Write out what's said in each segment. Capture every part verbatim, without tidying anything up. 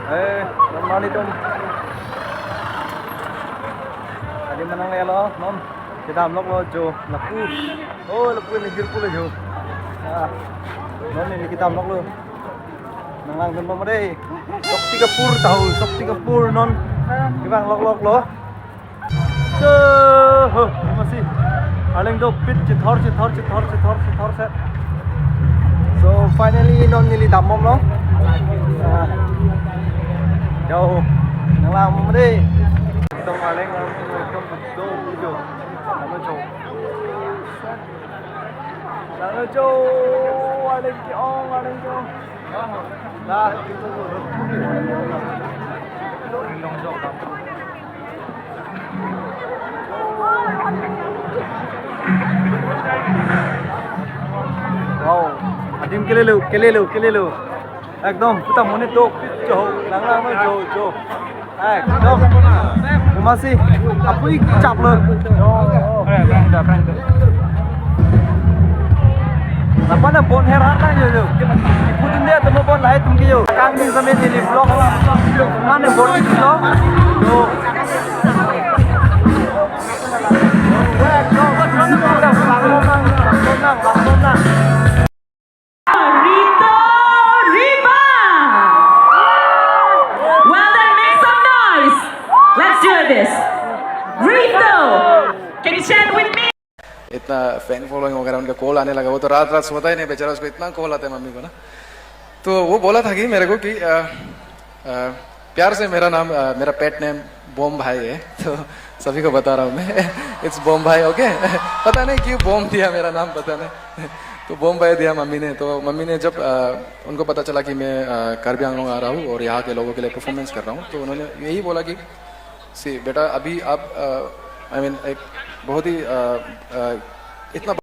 Eh, non mani tum. Tadi menang ya lo, non. Kedam lok lo jo, lapu. Oh, lapu ni jirpu lo jo. Ah, non ni kedam lok lo. Nanglang dun pama dei. Shakti Kapoor tahu, Shakti Kapoor non. Kevang lok lok lo. So, ho, masih. Arleng dopik, chithor, chithor, chithor, chithor, chithor set. So, finally, non neli dambom lo. Ah. Jauh. Nanglang dei. Ekdom arleng, ekdom do, do. Nanglang jo. Nanglang jo, arleng ke-ong, arleng ke-ong. Wow, adim kelelo, kelelo, kelelo. Ekdom, puta monit do, jo, nanglang jo, jo. Ekdom. Umasi, apui chaplo. Lapu na bon her hat na jo jo. Putun dia temu bon lahai tum ke jo. Kang di sampai di vlog. Mana bon di vlog? Jo. Ekdom. Rito Riba. Well then, make some noise. Let's do this. Rito, can you chant with me? इतना fan following वगैरह उनका कॉल आने लगा, वो तो रात रात सोता ही नहीं बेचारा, उसको इतना कॉल आता है मम्मी को ना। तो वो बोला था कि मेरे को कि अ, अ, प्यार से मेरा नाम, अ, मेरा पेट नेम बॉम भाई है, तो सभी को बता रहा हूँ मैं। इट्स बॉम भाई, ओके। पता नहीं क्यों बॉम दिया मेरा नाम, पता नहीं। तो बॉम भाई दिया मम्मी ने। तो मम्मी ने जब अ, उनको पता चला कि मैं अ, कार्बी आंगलोंग आ रहा हूँ और यहाँ के लोगों के लिए परफॉर्मेंस कर रहा हूँ, तो उन्होंने यही बोला कि सी बेटा, अभी आप, आई मीन, एक बहुत ही अ, अ, इतना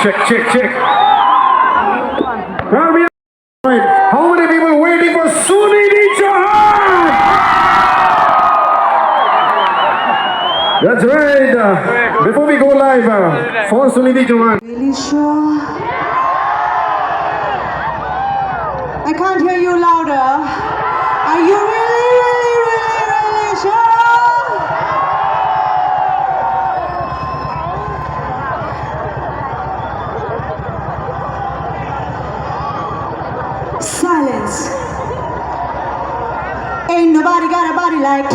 Check, check, check. How many people waiting for Sunidhi Chauhan? That's right. Uh, before we go live, uh, for Sunidhi Chauhan. Really sure? I can't hear you louder. Are you really, really, really, really sure? Silence. Ain't nobody got a body like.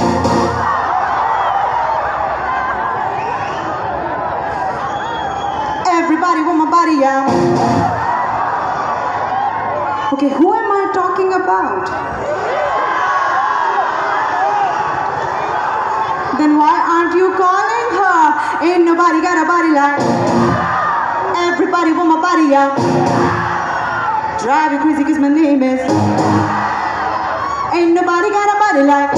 Everybody want my body, yeah. Okay, who am I talking about? Then why aren't you calling her? Ain't nobody got a body like. Everybody want my body, yeah. Drive you crazy 'cause my name is. Ain't nobody got a body like.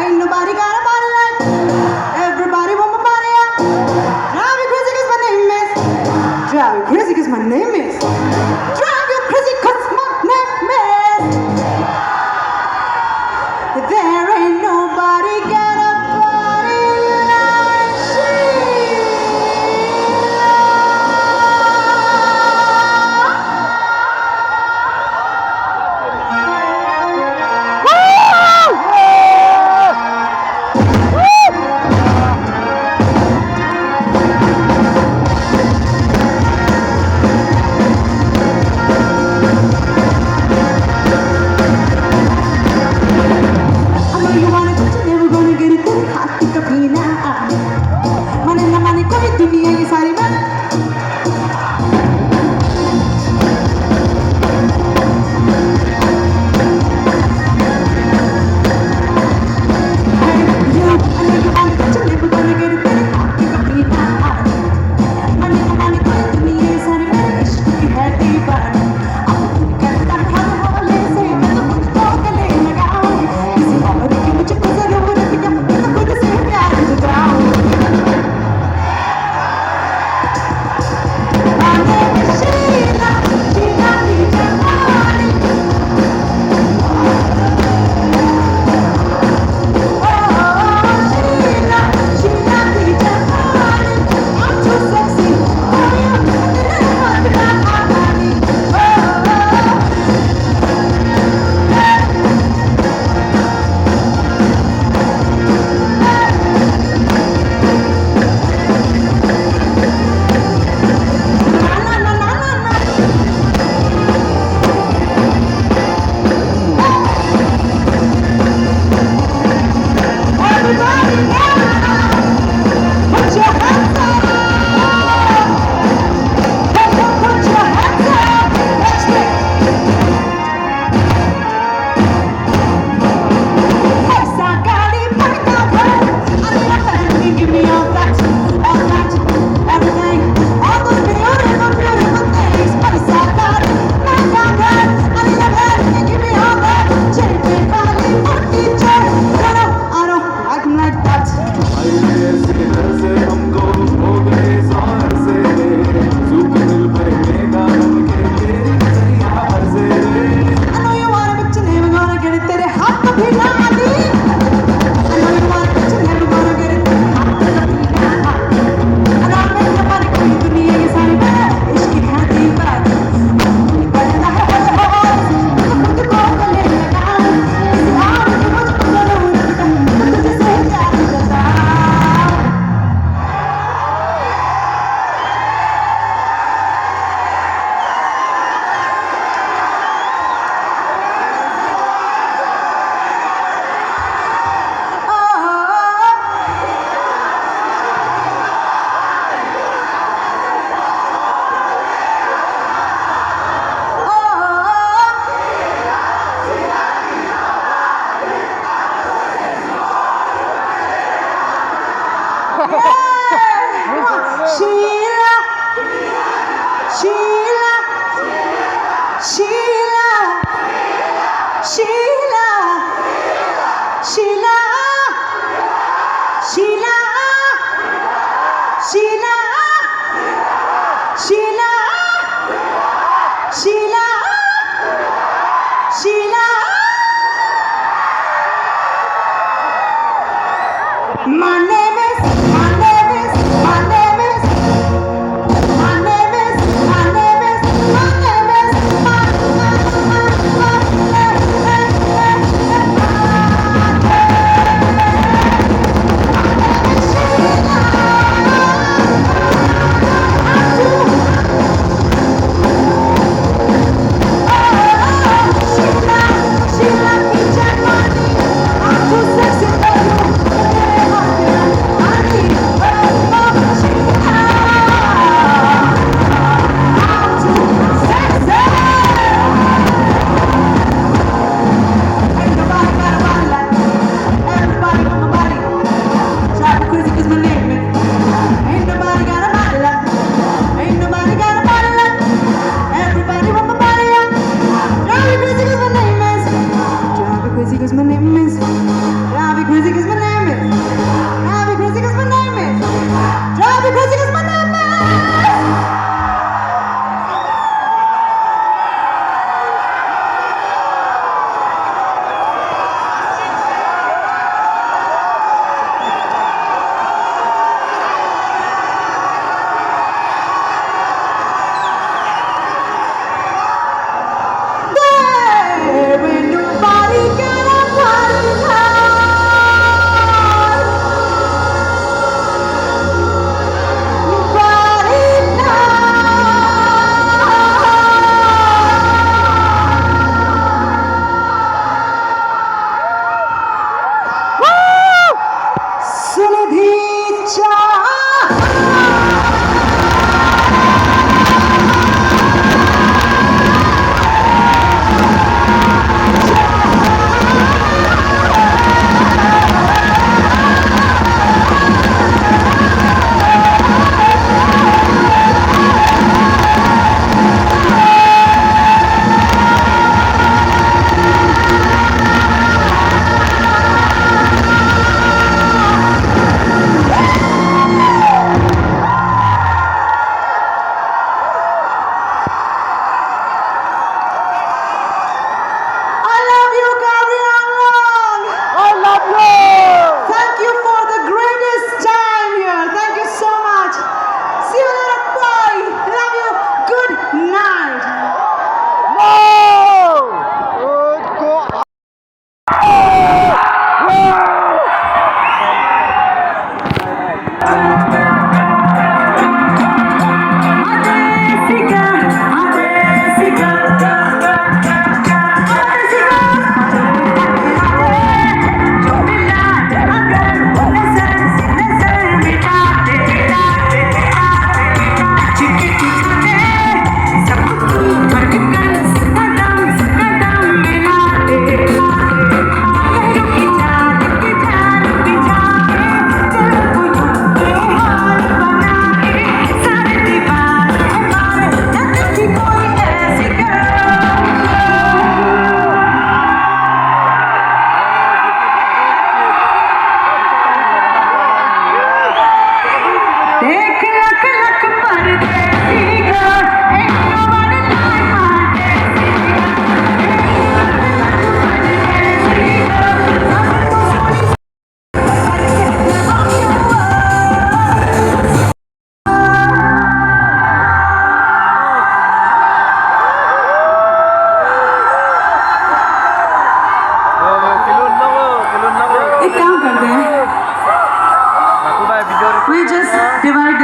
Ain't nobody got a body like. Everybody want my body, yeah. Drive you crazy 'cause my name is. Drive Crazy 'cause my name is. Drive you crazy 'cause my name is. There ain't nobody got a body like Sheila. I know you wanna touch it, never gonna get it, then hot pick up in. Mane na mane koi duniya ye sari man. Sheila, Sheila, Sheila, Sheila, Sheila, Sheila, Sheila, Sheila, Sheila, Sheila. My name is, my name is, my name is, my name is, my name is, my name is, my, my, my, my, my, my, my name is.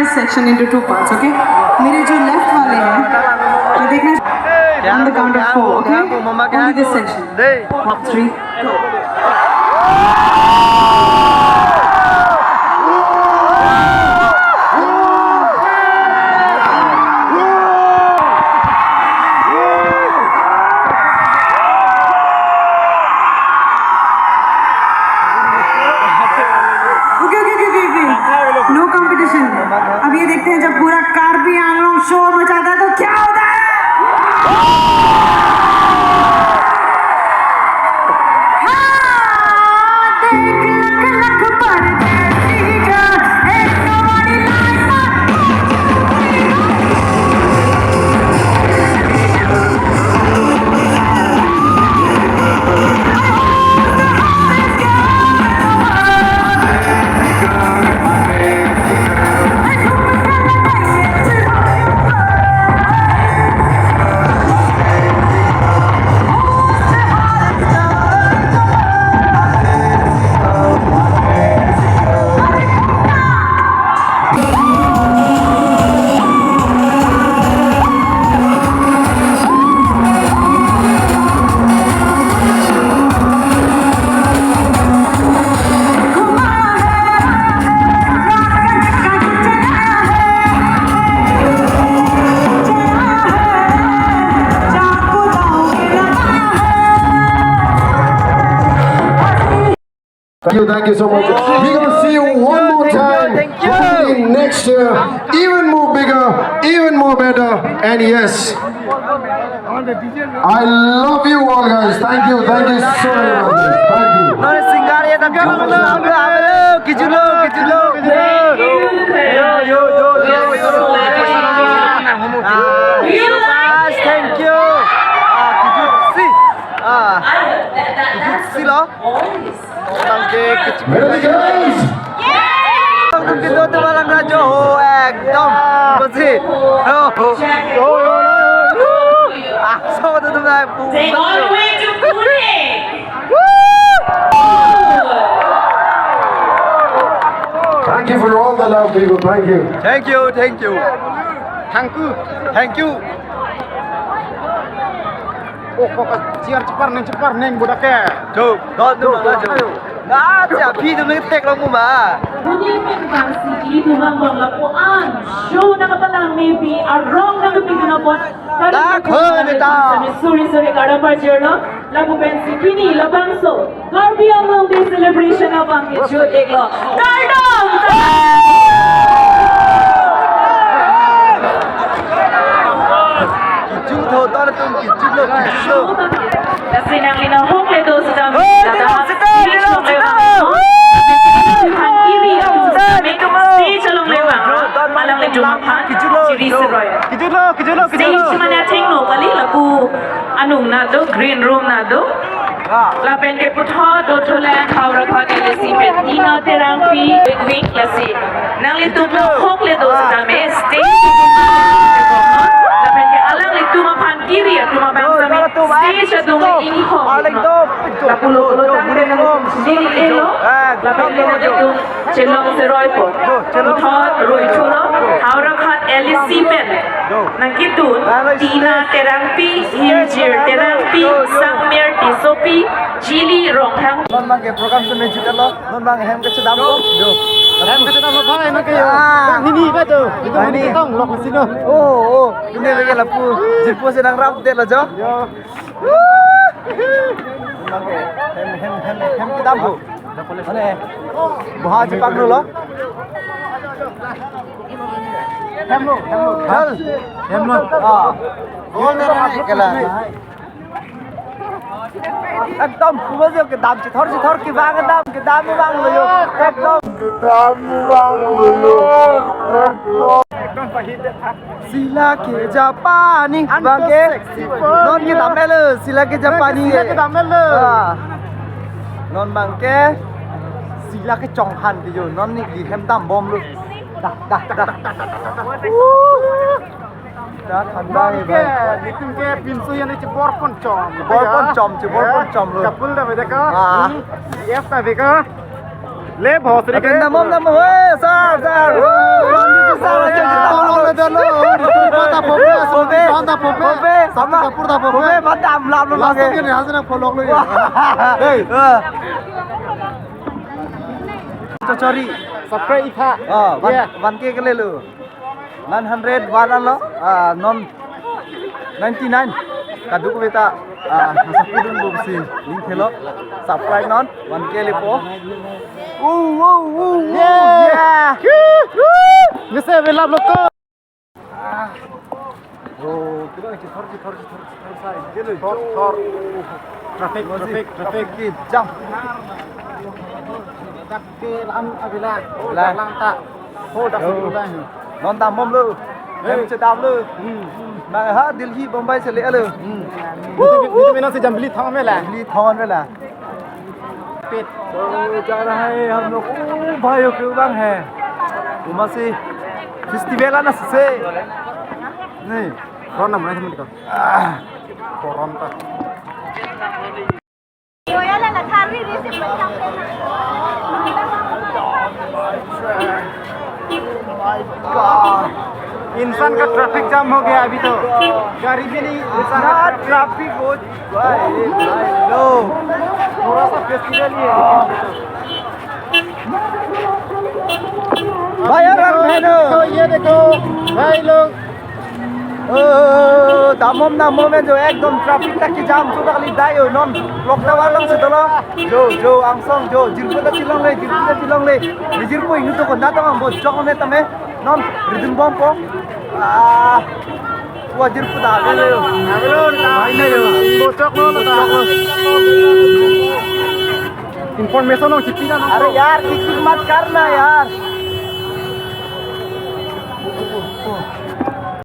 Section into two parts, okay? मेरे जो लेफ्ट वाले हैं, मैं देखना on the count of four, okay? Only this section. One, three, go. Okay, okay, okay, okay, okay. No competition. अब ये देखते हैं, जब पूरा कार्बी आंगलोंग शोर मचाता है तो क्या होता है। हाँ, देख लख लख परदेसी का एक कहानी life. Thank you, thank you so much. We're gonna see you one more time. Thank you, thank you. Hopefully next year, even more bigger, even more better. And yes, I love you all, guys. Thank you, thank you so much. Thank you. Nore singer ye tam kijulo, kijulo, kijulo. Yo, yo, yo, yo, yo. Ah, thank you. Ah, kijut si. Ah, kijut si lo. Tangke kecil. Ready, guys? Ekdom kita tuh malang rajo, ekdom. Masih. Oh, oh. Ah, so tuh tuh naik. They all the way to Pune. Thank you for all the love, people. Thank you. Thank you, thank you. Thank you. Thank you. Oh, kok cheer cepat neng, cepat neng, budak ke. Tuh, tuh, tuh, tuh, tuh. Nggak ada, phi tuh ngetek lo ma. Punya memang si itu memang lapuan. Show na kapalang maybe arong na kepingan apot. Dak, hoi, beta. Sorry, sorry, kada pajir lo. Lapu pensi pini labangso Karbi Anglong Day celebration abang kejut-iklo. Kardom! Kijut ho, tar tum kijut lo, kijut lo. Lasi nangli nanghok le do sitame, oh, dada, lilo sita, lilo sita. Phan kiri, stage along le bang. Malang le dum aphan, kijut lo, kijut lo. Kijut lo, kijut lo, kijut lo. Stage mane athengno kali lapu anung na do, green room na do. Lapen ke puthot do thulang Howraghat L A C pen Tina Terangpi, wing wing lasi. Nanglitum nanghok le do sitame stage. Lapen ke alanglitum aphan kiri atum abang sitame stage adung le inghong. Lapu lo lo tang ke nang dili elo. Lapen ke nangtum chelong seroi po. Puthot rui thulo, Howraghat L A C pen nangkedun Tina Terangpi, Hirjir Terangpi, Sangmir Tissopi, Jili Ronghang. Non bang ke program seme juta lo, non bang hem kechedam lo. Hem kechedam lo bhai, non ke yo. Ah. Nini ba tu. Itu nini. Tong lok sino. Oh, oh. Ini lagi lapu. Jipo sedang rap det lo jo. Yo. Hem, hem, hem, hem kedam ho. Mane, boha chepaklo lo. Hem lo, hem lo. Hal. Hem lo. Ah. Oh, na, na, na, kala. Ekdom, kuba jo kedam, chethor, chethor, kevang kedam, kedam vanglo jo. Ekdom. Kedam vanglo jo. Ekdom. Sila ke Japani bang ke. Non kedam melo, sila ke Japani. Sila kedam melo. Ah. Non bang ke sila kechonghan ke jo. Non neli hem dambomlo. Dah, dah, dah. Uh. Dah, than dah, bang ke, bang. Netum ke pinso yang chebor ponchom. Chebor ponchom, chebor ponchomlo. Kapul dah beda ka. Ah. Hmm. F dah beda ka. Le, bhosri ke. Dambom, dambom. Hey, sir, sir. Woo, one, two, three, sir. Hello, Ritu Ipa ta pope, Pope. Ritu Ipa ta pope, Pope, Satu ama, Kapur ta pope. Pope, mata amlam lo Last lagi. Time ni hasil nak follow lo ya. Hey. Ah. Chori. Subscribe itha. Oh, one, Yeah. one K kele lo. Nine hundred one alo. Ah, non ninety-nine. Kaduk beta. Ah, nasa kudun bu si link helo. Subscribe non one K lepo. Oh, oh, oh, oh, Yeah. yeah. Woo, woo. Nese belap lo to. Oh, kilo ni thor, thor, thor, thor, thor, thor. Thor, thor. Traffic, traffic, traffic. Traffic jam. Dak ke lam abila. Oh, Abila. Dak lang ta. Oh, dak Oh. Abila. Non dam bom lo. Hey. Em che dam lo. Hmm. Na ha Delhi, Bombay se le lo. Hmm. Vitamin, vitamin si jam bili thong me la. Bili thong me la. Pit. तो जा रहा है हम लोग। ओ भाइयों क्यों बांग है? उमा से festival आना से। नहीं। Koron na mana teman kita? Koron ta. इंसान का ट्रैफिक जाम हो गया अभी तो। गाड़ी भी नहीं, इंसान का इतना ट्रैफिक। ट्रैफिक हो चुका है, भाई लोग। थोड़ा सा फेस्टिवल ही है। भाई और बहनों। तो ये देखो, भाई लोग। Oh, damom damom jo ekdom traffic ta kejam sudah kali dayo non. Lok ta warlong sudah lo. Jo, jo, angsong jo, jirpo ta chilong le, jirpo ta chilong le. Di jirpo ingnu to konda ta mang bojok ne tame. Non, ridin bom pong. Ah, wa jirpo ta ave le. Ave lo, ta. Ai ne yo. Bojok lo, ta. Information lo, chipina lo. अरे यार, kick kick मत करना यार।